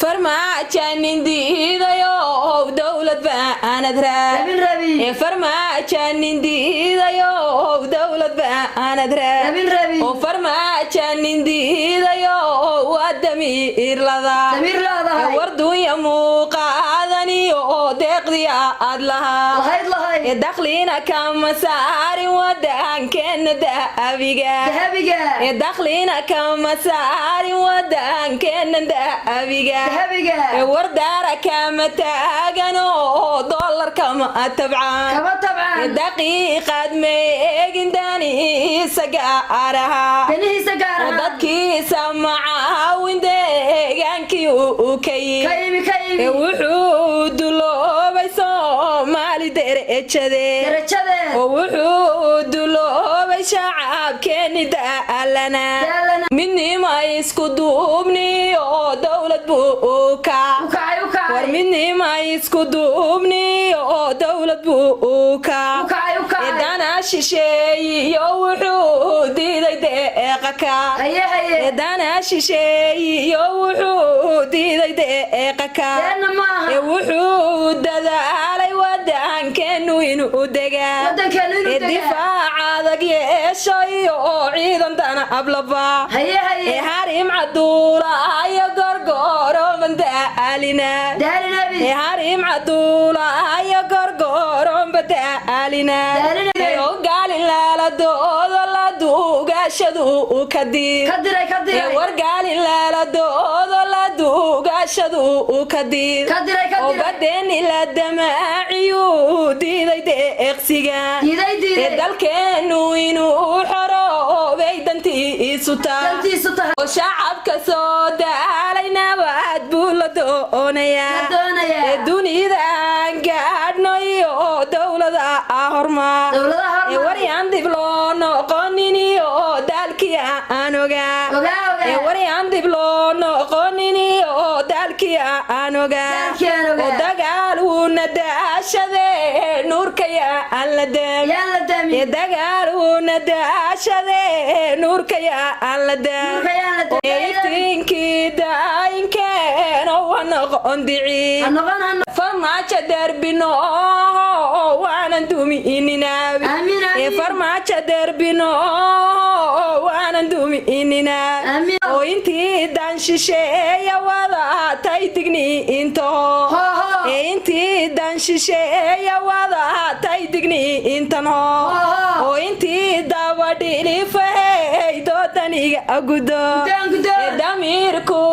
Farmaajanin diidayo, dowlad baanad Rabin rabin. Ee farmaajanin diidayo, dowlad baanad Rabin rabin. Oo farmaajanin diidayo, waa damiirlada. Damiir leedahay. Wardunya muuqaadaniyo oo deeqdii aad lahaa. Lahayd lahayd. Ee dakhlina kama saarin wadankeena dahabiga. Dahabiga. Ee dakhlina kama saarin wadankeena dahabiga. Dahabiga. Ee wardaara kama taagan oo dollar kama tabcaan. Kama Ee tabcaan. Daqiiqaad ma eegin daniisa gaaraha. Danihiisa gaar Oo ahaan. Dadkiisa macaawin deegaankii uu ka Ka yimi. Imi ka Ee imi. Wuxuu duloobay Soomaali derejade. Darajadeed. Oo wuxuu duloobay shacabkeeni daalana. Daalana. Midnima isku duubni oo dowlad buu ka U kacay, u war kacay. Midnima isku duubni oo dowlad buu ka U kacay, u kacay. Dana shisheeyiyo wuxuu diiday deeqa ka. Haye haye. Dana shisheeyiyo wuxuu diiday deeqa ka. Deenna maaha. Ee wuxuu dadaalay wadankeenu inuu degaa. Wadankeenu inuu Ee degaa. Difaac adag yeeshay oo ciidan dana ablaba. Haye haye. Ee harim caduulayo gorgoroman daalina. Daalinabi. Ee harim caduulayo gorgoroonba daalina. Daalina. Ee ogaalin laaladoodo la duugashadu ka diid. Ka diray, ka Ee diray. Wargaalin laaladoodo la duugashadu ka diid. Ka diray, ka Oo diray. Badeeni la damaaciyuu diiday deeqsiga. Diiday Ee diiday. Dalkeenu inuu xoroobay dantiisu taa. Dantiisu tahay. Oo shacabka soo daalay nabad buu la doonayaa. La doonayaa. Ee dunida aan gaadhno iyo dowlada hormar. Dowladaha Ee hormar. Waryaan dib loo noqonin iyo daalkii aan ogaa. Ogaa ogaa. Ee waryaan dib loo noqonin iyo daalkii aan ogaa. Daalkii aan ogaa. Oo dagaal wuuna daashade nuurkaya aan la daam. Yaan la damin. Ee dagaal wuuna daashade nuurkaya aan la daam. Nuurka yaan la damin. Ee iftiinkii daayinkeen oo ha noqon dici. Ha noqon, ha noqon. Farmaajo derbino waanan dumiininaabi. Amiin, Ee amiin. Farmaajo derbino waanan dumiininaa. Amiin. Oo intii dan shisheeya wada tay digni intaho. Ho ho. Ee intii dan shisheeya wada tay digni intan ho. Ho, ho. Oo intii daba dhilifahey doodaniga gudo. Guddoon, guddoon. Ee damiirku